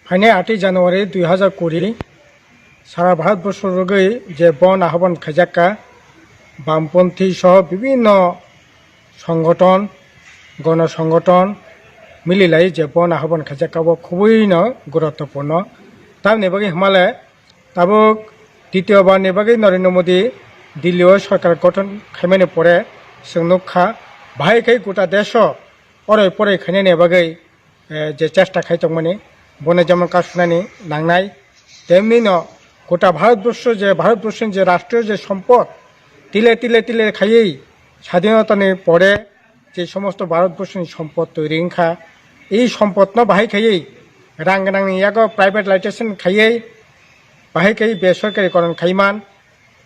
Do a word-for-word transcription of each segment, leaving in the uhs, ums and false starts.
Phainai atwi January dui hazar kuri sara Bharatborsho rwgwi je bon ahobon khaijakka, bamponthi soho bibhinno songothon, gono songothon mililai je bon ahobon khaijakka, bo khubui no guruttopurno. Tamni bagwi hwnmale tabuk titiyo bar ni bagwi Narendra Modi Delhi o sorkar gothon khaimani pore chwng nukha, bahai khai gota desho oroi poroi khainani bagwi eh, je chesta khai tongmani, bono jemon kasunani nangnai, temni no gota Bharatborsho je, Bharatborsho ni je rashtriyo je sompot, tile tile tile khaiwi sadhinotani pore je somosto Bharatborsho ni sompot toiri wngkha, ei sompot no bahai khaiwi rang gwnang ni yago privatization khaiwi bahai khaiwi besorkari koron khaiman,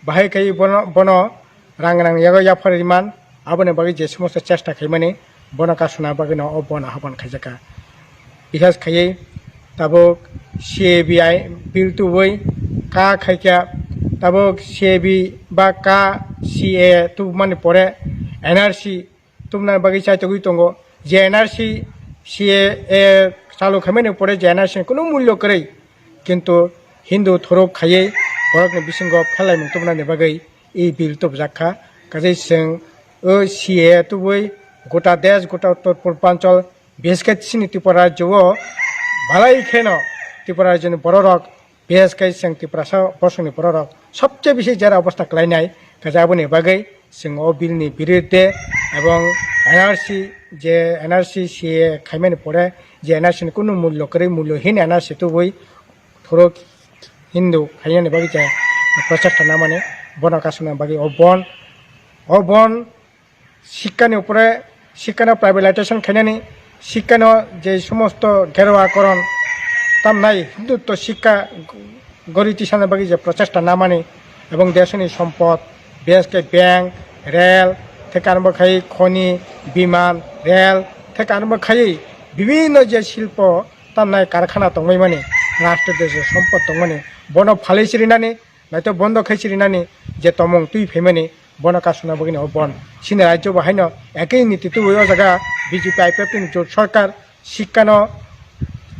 bahai khai bono, bono rang rang yago yaphar riman, aboni bagwi je somosto chesta khaimani, bono kasuna bagwino o bon ahobon khaijakha. Bihas khaiwi tabuk C A B I bill tubui ka khaikha, tabuk C A B ba ka C A tubumani pore N R C tubuna bagwi chaitogwi tongo. Je N R C, C A A chalu khaimani pore je N R C ni kunu mulyo kwrwi, kintu Hindu thorok khaiwi borokni bisingo pherlaimung tubunani bagwi e bill tubujak kha. Kaje chwng o C A A tubui gota desh, gota Uttor Purbanchal, bises khe chini Tripura rajyo o balai kheno Tripura rajyoni bororok bises khe chwng Tiprasa bosongni bororok sobse bisi jera obostha klainai, kaje aboni bagwi chwng o bill ni birudde ebong N R C je N R C C A A khaimani pore je N R C ni kunu mulyo kwrwi, mulyohin N R C tubui thorok Hindu khainani bagwi je prochesta namani, bono kasuna bagwi o bon, o bon Sikkani upore, sikkano privatization khainani, sikkano je somosto gerwa koron tamnai Hindutto sikka gori tisana bagwi je prochesta namani ebong desoni sompot, B S K bank, rel, theke arombo khai khoni, biman, rel, theke arombo khai bibhinno je silpo tamnai karkhana tongmani, rashtra desh sompot tongmani, bono phalwi sirinani, naito bondo khai sirinani je tomung twi phaimani, bono kasuna bagwino o bon. Chini rajyo bo haino ekoi niti tubui o jaga B J P I P F T ni jot sarkar sikkano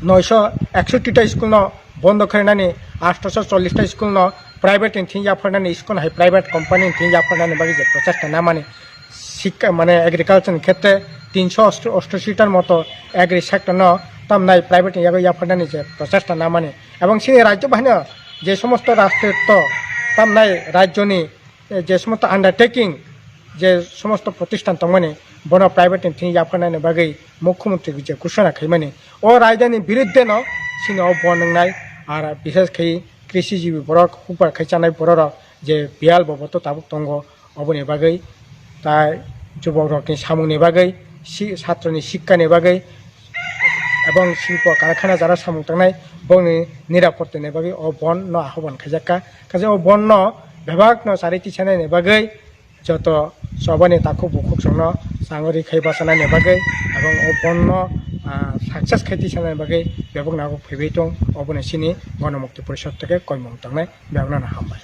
noisho eksotti ta school no bondo khainani, atsho chollish ta school no private ni thing yapharnani, school hai private company ni thing yapharnani bagwi je prochesta namani, sikka mane agriculture ni khetre tinsho osto-, ostashi tar moto agri sector no tamnai private ni yago yapharnani je prochesta namani, ebong chini rajyo bo haino je somosto rashtriyo tamnai rajyoni eh, je somosto undertaking, je somosto protisthan tongmani, bono private ni thing yapharnani bagwi mukhyamantri je ghosona khaimani, o raidani birudde no chini o bon wngnai. Ar bishes khai krishi jibi borok hukbar khai chanai bororok je biyal boboto tabuk tongo, oboni bagwi tai jubok rokni samungni bagwi, si-, satroni sikkani bagwi, ebong silpo karkhana jara samung tangnai bongni nirapottani bagwi o bon no ahobon khaijakha. Kaisa o bon no bebak no chari tisanani bagwi joto chobani takhuk bukhuk songno changori khai bachanani bagwi ebong o bon no, ah, success khai tisanani bagwi bebak nago phaibai tong, oboni sini Gonomukti Porishod theke koimung tangnai bebak no hambai.